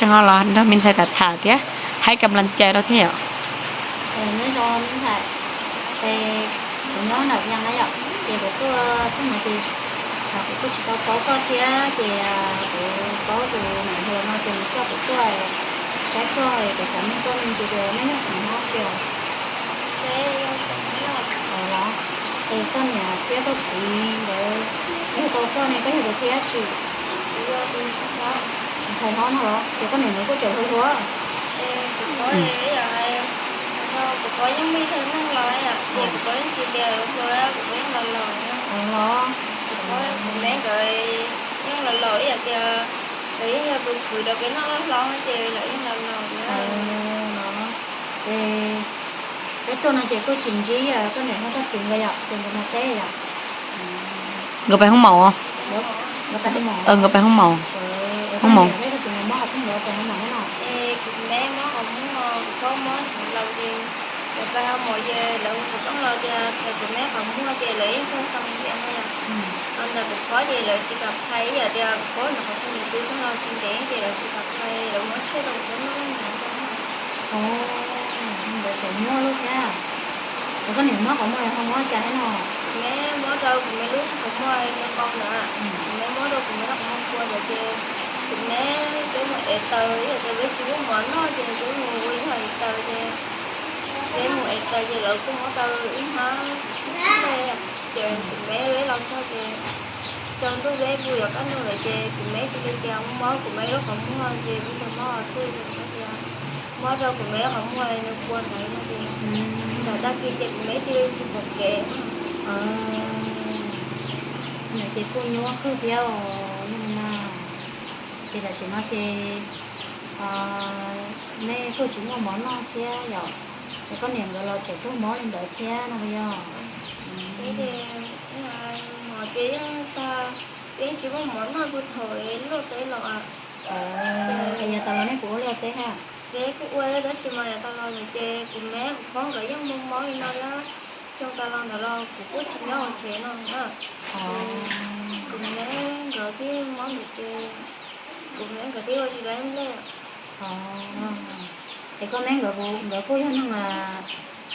Ho los nrog me ntxhais tham tham thiab, hais kam las cai rau thiab yom. Nyob zoo me ntxhais, es kuv nyob nram Vias na yom, ces kuv tuaj txog no ces kuv kuj tsis tau paub koj thiab ces kuv paub tus niam hluas no ces nws coj kuv tuaj saib koj, kuv xav nug koj me ntsis tias nej nyob xeem Hmoob tsi os? Los, es koj niam thiab koj txiv nkawd yug tau koj ne, koj yug nkawd thiab tsi? Ntxhais Hlob no los ces koj niam nkawd kuj tseem hluas hluas. Kuv pog yeej me neeg los, kuv pog yeej tsis tias hluas, kuv pog yeej los laus. Los, kuv pog kuv me nkawd yeej los laus ib yam tias lawv yeej yog tus kwv rau peb noj hlob ces lawv yeej los laus. Los, ces peb tuaj no ces kuj tsis ntsib koj niam thiab koj txiv nkawd yom, ces nkawd mus teb yom. Nkawd pem hoob maum. Nkawd pem hoob maum. Hoob maum. Kuv me mob qhov muag, kuv pog mob laus ces lawv pem hoob maum ces lawv hu xov tooj los tias kuv me qhov muag ces lawv yeej tuaj xoo tias no yom. Los ntawm kuv pog ces lawv tsis kam phais, ib yam tias kuv pog ntawm qhov twg nws twb tuag los tsis ntev ces lawv tsis kam phais, lawv muab tshuaj rau kuv pog noj ib hmo. Nkawd tseem muaj lub thiab. Ces koj niam mob qhov muag ho mob cas thiab no? Kuv me mob rau kuv me lub qhov muag nqau ntawd, kuv me mob rau kuv me lub qhov muag kua ntawd ces kuv me peb mus ev taws, ib yam tias peb tsis muaj mov noj ces peb mus ua ib hom ev taws ces peb mus ev taws ces lawv kuj muab tau ib hnab nplej, ces kuv me peb los txog ces tsaus ntuj peb kuj yuav kaj ntug lawm ces kuv me tsis li tias mob kuv me lub qhov muag ces peb mus mob qhov twg ces kuv me tias mob rau kuv me lub qhov muag nws kua ntawd no ces ntawm tag kis ces kuv me tsis li tsis pom kev. Ntawd ces kuj nyuaj kawg thiab os yog li no. Ces tam sim no ces nej kuj tsis muaj mov noj thiab yom, es koj niam nkawd los tseem tuaj mob li ntawd thiab no puas yog? Mov ces yeej tag, peb tsis muaj mov noj puag thaum luaj teb los. Es yav tas los nej puas ua luaj teb thiab? Peb kuj ua tab sis mas yav tas los ces kuv me kuv pog nkawd yeej mob mob li no thiab, xyoo tas los ntawd los kuv kuj tsis nyob hauv tsev no na. Kuv me nkawd thiaj mob ntawd ces kuv me nkawd thiaj ua tsis tau nplej. Es koj me nkawd, nkawd kuj yog neeg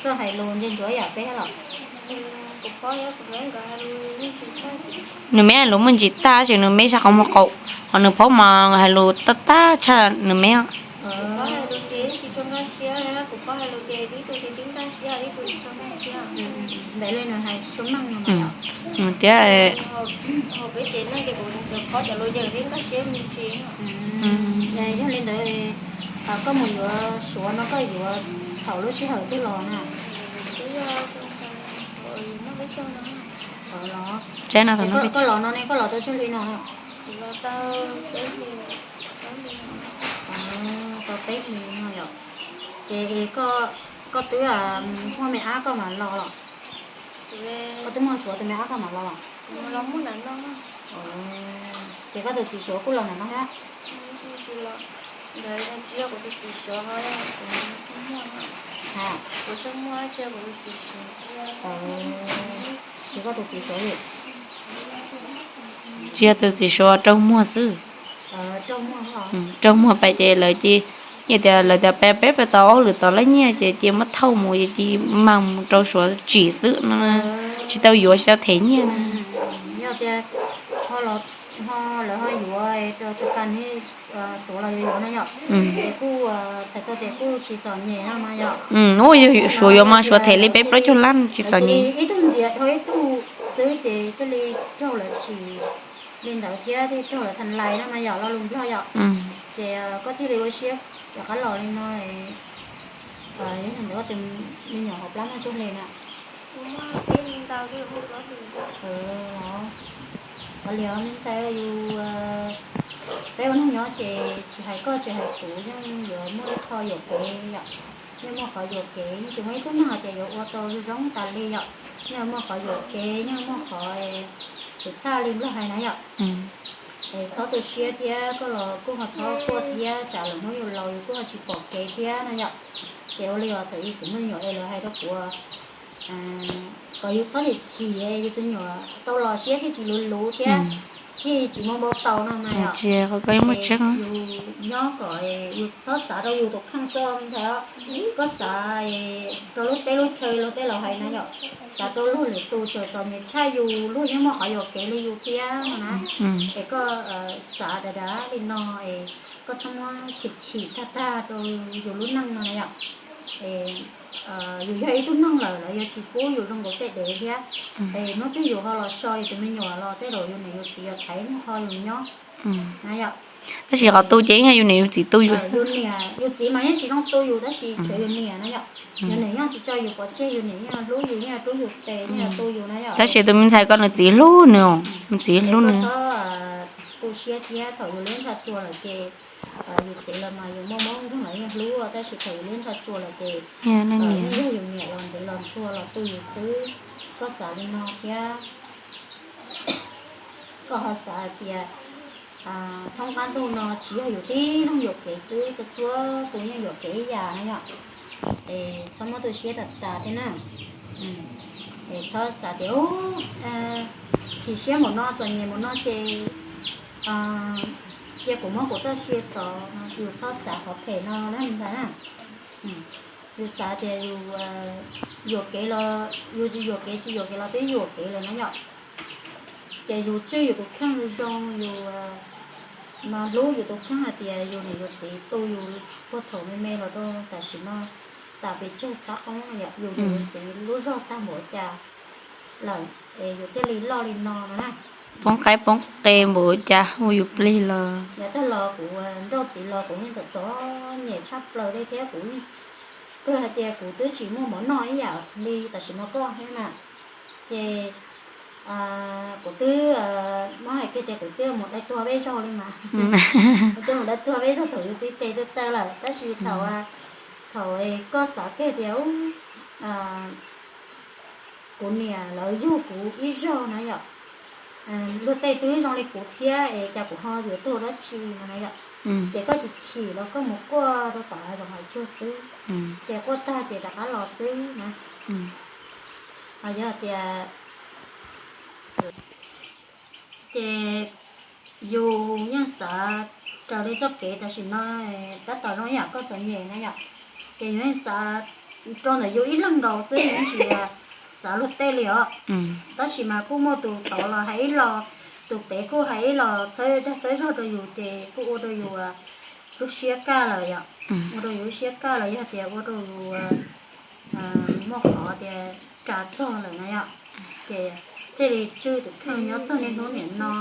txawj hais lus ntse ntsuav yam peb los? Nws me hais lus muaj ntsis tag ces nws me sab qhov muag qaum, ho nws pog mas hais lus tag tag tshaj nws me. Kuv pog hais lus ces tsis tshua nkag siab, kuv pog hais lus ces ib tug ces tib nkag siab, ib tug tsis tshua nkag siab. Ntawd li nws hais tsis tshua meej no mas yom. Tias hauv peb tsev neeg ces kuv cov pog cov lus ces tib nkag siab me ntsis. Yog li ntawd, koj mus yuav Suav no koj yuav thaum lub sij hawm twg los na? Los, koj los no ne koj los tau tsawg hli no? Tau peb hlis no yom. Ces koj twb muaj me ab koj mam los los? Koj twb muaj Suav tus me ab koj mam los los? Ces koj tus txiv Suav kuj los ntawm no thiab? Ces koj tus txiv Suav li? Tsis yog tus txiv Suav raug muag xwb. Raug muag pais ces lawv cia, tias lawv tias peb peb tau ob lwm tus leej nyiaj ces cia muab thauj mus ces cia mag mus rau Suav tsim xwb no, tsis tau yuav tsis tau them nyiaj na. Yog tias ho lawv ho yuav rau tus kas ne, Suav los yuav yuav na yom. Ces kuj txhais tau tias kuj tsis txom nyem no mas yom. Ua yog Suav yuav mas Suav them li peb plaub caug lab tsis txom nyem. Ib tug ntxias dhau ib tug xwb ces thiaj li raug lawv tsim li ntawd thiab thiaj raug lawv tham lais no mas yom, lo lus Nplog yom. Ces koj thiaj li ua siab rov qab los li no. Yog li ntawd koj tus me nyuam hauv plab muaj tsawg hli na? Ua li me ntxhais yus, peb ua neej nyob ces tsis hais koj tsis hais kuv yeej yuav muaj ib qho yuam kev yom. Yeej muaj qhov yuam kev, yeej tsis muaj ib tug neeg hais tias yuav ua tau zoo tas li yom. Yeej muaj qhov yuam kev, yeej muaj qhov xwm txheej li Nplog hais na yom. Es txhob tu siab thiab, koj los kuj ho txhob quaj thiab, tsam lwm hnub yus laus yus kuj ho tsis pom kev thiab no yom. Ces ua li os, thaum ub kuv muaj me nyuam es lawv hais rau kuv kom yus txhob chim chim, yus tus me nyuam tau los siab thiaj tsis luv luv thiab. thiaj tsis muaj npau taws no na yom. Tsis, qhov ko yeej muaj tseeb. Yus nyob kom yus txhob xav rau yus tus kheej xwb me ntxhais os. Koj xav rau lub teb lub chaw luag tej laus hais na yom, xav rau luag lwm tus txawm txom nyem tshaj yus, luag yeej muaj qhov yuam kev li yus thiab no na. Es koj xav dav dav li no es koj txhob muab chim chim tag tag rau yus lub neej no na yom. Es yus yog ib tug neeg lawm, lawv yuav tsis pub yus zoo nkaus tej dev thiab. Es hnub twg yus ho los so yus tus me nyuam los tej zaum yus niam yus txiv yuav thaiv muaj qho yus nyob na yom. Tab sis qhov tu ces yeej yog yus niam yus txiv tu yus xwb. Yus niam yus txiv mas yeej tsis zoo tu yus, tab sis tsuav yus niam na yom. Yus niam yeej tsis tso yus pov tseg, yus niam yeej hlub yus, yeej rub yus tes, yeej tu yus na yom. Tab sis tus me ntxhais ko nws txiv hlub nws, nws txiv hlub nws. Txhob tu siab thiab, thaum yus liab ntsha tsua lawm ces yus txiv los mas yus muaj mob nkeeg los yeej hlub, tab sis thaum yus liab ntsha tsua lawm ces yeej yog yus niam los ntxiv los ntxhua los tu yus xwb. Koj xav li no thiab, koj ho xav hais tias thoob qab ntuj no tsis yog yus tib leeg yuam kev xwb, txhua txhua tus yeej yuam kev ib yam na yom. Es txhob muab tu siab tas tas thiab na. Es txhob xav tias chim siab mus no txom nyem mus no ces cia kuv muab kuv txoj sia tso no, yus txhob xav qhov phem no na me ntxhais na. Yus xav tias yus yuam kev los, yus tsis yuam kev tsis yuam kev los twb yuam kev lawm na yom. Ces yus tswj yus tus kheej zoo, yus no hlub yus tus kheej hais tias yus niam yus txiv tu yus puag thaum me me los rau tam sim no, tas pes tsawg txhab qoob yom, yus niam yus txiv lub zog tag npaum cas lawm es yus thiaj li loj li no no na. Poob qaib poob qe npaum cas ua yus plig los. Yav tag los kuv nrauj txiv los kuv yeej txom txom nyem tshaj plaws li thiab kuv yeej, kawg hais tias kuv twb tsis muaj mov noj ib yam li tam sim no koj thiab na. Ces kuv twb, muab hais kiag tias kuv twb mus dai tuag peb zaug li mas. Kuv twb mus dai tuag peb zaug thaum yus tib tes twb tawg lawm, tab sis thaum, thaum koj xav kiag tias kuv niam lawv yug kuv ib zaug na yom, luag tej twb zoo li kuv thiab es cas kuv ho yuav tuag dab tsi no na yom. Ces koj chim chim los koj mus quaj rau tom hav zoov hav tsuag xwb, ces quaj tag ces rov qab los xwb na. Ho yog tias, ces yus yeej xav raws li txoj kev tam sim no tab tom zoo ib yam koj txom nyem na yom, ces yus yeej xav rau ntawm yus ib leeg nkaus xwb, yus yeej tsis xav luag tej li os. Tab sis mas kuj muaj tus tod los hais ib los, tus pem kuj hais ib los txhawb dag txhawb zog rau yus ces kuj ua rau yus lub siab kaj lawm yom. Ua rau yus lub siab kaj lawm yog tias ua rau yus muaj qhov tias ras txog lawm na yom, ces thiaj li tswj tus kheej nyob txog niaj hnub niam no.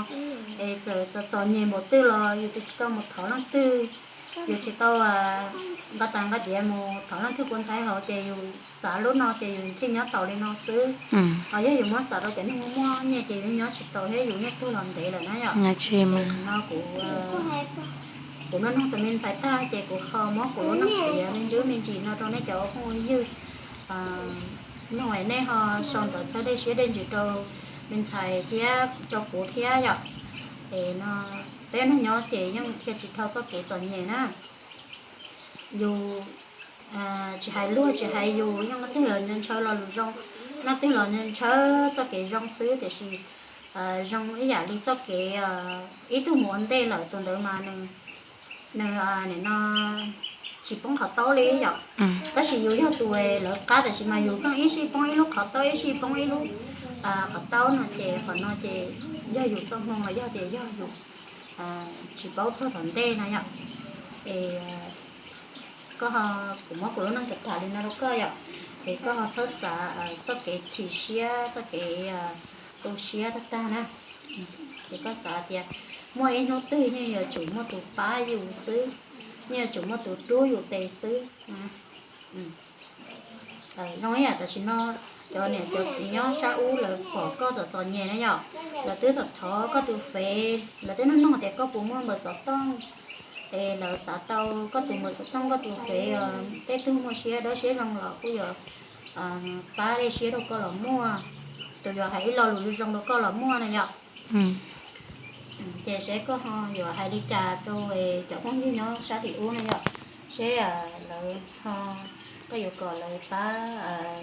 Es txawm txom txom nyem npaum twg los yus twb tsis tau mus thov leej twg, yus tsis tau nqa tas nqa diav mus thov leej twg pub ntxhais hauv, ces yus xav lub no ces yus thiaj nyob taus li no xwb. Ho yog yus muab xav rau cov neeg muaj muaj nyiaj ces yus nyob tsis taus thiab, yus nyob tuag los ntev lawm na yom. Ces no kuv, kuv nrog nrog tus me ntxhais tag ces kuv ho muab kuv lub neej piav me ntsis me ntsis no rau nej cov ua phooj ua ywg. Mloog es nej ho sau ntawv txhawb dej siab dej ntsws rau me ntxhais thiab rau kuv thiab yom. Es no peb neeg nyob ces yeej qhia tsis dhau txoj kev txom nyem na. Yus tsis hais luag tsis hais yus, yeej leej twg los ntshaw ntshaw lo lus zoo, leej twg los ntshaw ntshaw txoj kev zoo xwb, tiam sis zoo ib yam li txoj kev ib tug mus ua ntej lawm tus ntawd mas nws, nws nim no tsis poob qhov taub li yom. Tab sis yus yog tus lawv qab, tab sis mas yus pheej ib sij poob ib lub qhov taub, ib sij poob ib lub qhov taub no ces qhov no ces yog yus txoj hmoo los yog tias yog yus tsis paub txog tom ntej no yom. Es koj ho, kuv muab kuv lub neej tham tham li no rau koj yom, es koj ho txhob xav txoj kev chim siab, txoj kev tu siab tag tag na. Es koj xav tias muaj ib hnub twg yeej yuav tsum muaj tus pab yus xwb, yeej yuav tsum muaj tus rub yus tes xwb. Zoo ib yam tam sim no cov niam cov txiv nyob sab ub lawv pom koj txom txom nyem na yom, lawv twb thov thov koj tus fev, lawv twb nug nug tias koj puas muaj npawb xov tooj, es lawv xav tau koj tus npawb xov tooj koj tus fev, tej tug muaj siab dawb siab zoo los kuj yuav pab dej siab rau koj los muaj, tus yuav hais ib lo lus zoo rau koj los muaj na yom. Ces seb koj ho yuav hais li cas rau cov phooj ywg nyob sab tim ub na yom, seb lawv ho, koj yuav kom lawv pab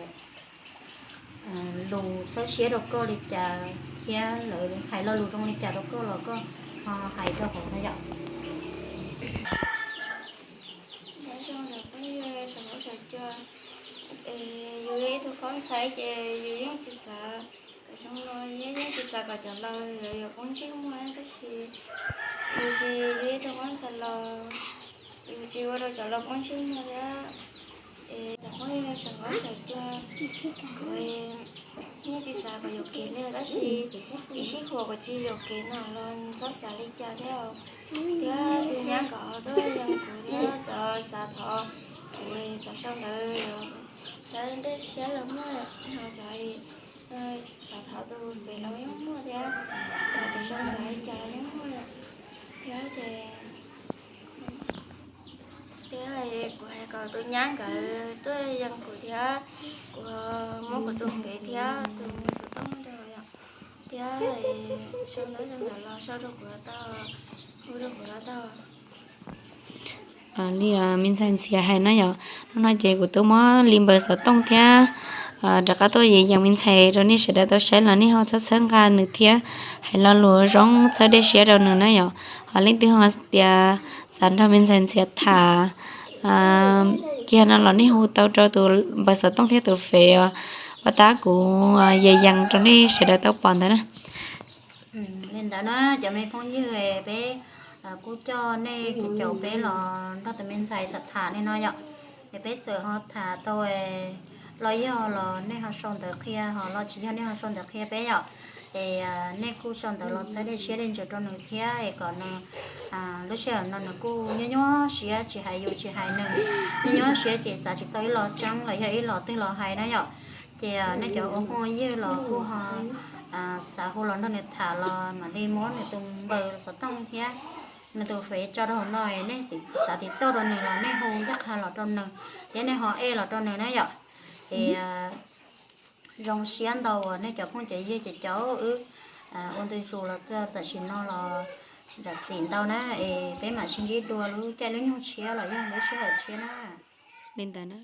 lus txhawb siab rau koj li cas, thiab lawv hais lo lus zoo li cas rau koj los koj ho hais rau hauv no yom. Nyob zoo os phooj ywg sawv daws, yus yog ib tug phooj ywg ces yus yeej tsis xav kom zoo no, yus yeej tsis xav kom cov laus yuav poob ntsej muag, tab sis yus tsis yog ib tug phooj ywg laus, yus tsis ua rau cov laus poob ntsej muag thiab. Es cov phooj ywg sawv daws, kuv yeej tsis xav kom yuam kev li, tab sis ib sij huam kuv tsis yuam kev no los txhob xav li cas thiab. Thiab tus nyab nkawd tuaj yees kuv thiab cov xav thov kuv, cov sau ntawv txawv dej siab los muaj, cov xav thov tus pem los yeej muaj thiab, cov sau ntawv cas los yeej muaj thiab ces thiab kuv hais kom tus nyab nkawd tuaj yees kuv thiab, kuv muab kuv tus pem thiab tus xov tooj rau yom, thiab sau ntawv sau ntawv los sau rau kuv los tau, hu rau kuv los tau. Li me ntxhais Ntxhiav hais no yom, hnub no ces kuv twb muab li npawb xov tooj thiab rov qab tuaj yees me ntxhais rau nej sawv daws tau saib los nej ho txhawb txhawb nqa nws thiab hais lo lus zoo txhawb dej siab rau nws na yom. Ho leej twg ho tias xav nrog me ntxhais Ntxhiav tham kiag no los nej hu tau rau tus npawb xov tooj thiab tus fev uas tab kuv yees rau nej sawv daws tau pom ntawd na. Li ntawd na cov me phooj ywg, peb kuj coj nej caum peb los nrog tus me ntxhais tham tham li no yom. Es peb txawm ho tham tau los yog los nej ho sau ntawv qhia, ho los tsis yog nej ho sau ntawv qhia peb yom. Es nej kuj sau ntawv los txhawb dej siab dej ntsws rau nws thiab es kom nws lub sij hawm no nws kuj nyuaj nyuaj siab, tsis hais yus tsis hais nws, nyuaj nyuaj siab ces xav tsis tau ib los tseeb los yog ib los twg los hais na yom. Ces nej cov ua phooj ywg los kuj ho xav hu los nrog nws tham los mam li muab nws tus npawb xov tooj thiab nws tus fev tso rau hauv no, nej xav tiv tauj rau nws los nej hu ncaj qha los rau nws thiab nej ho e los rau nws na yom. Es zoo siab ntau uas nej cov phooj cov ywg ces cov wb ua ntu zus los txog tam sim no los zam txim ntau na, es peb mam sib ntsib dua lub caij lub nyoog tshiab los yog lub sij hawm tshiab na. Li ntawd na.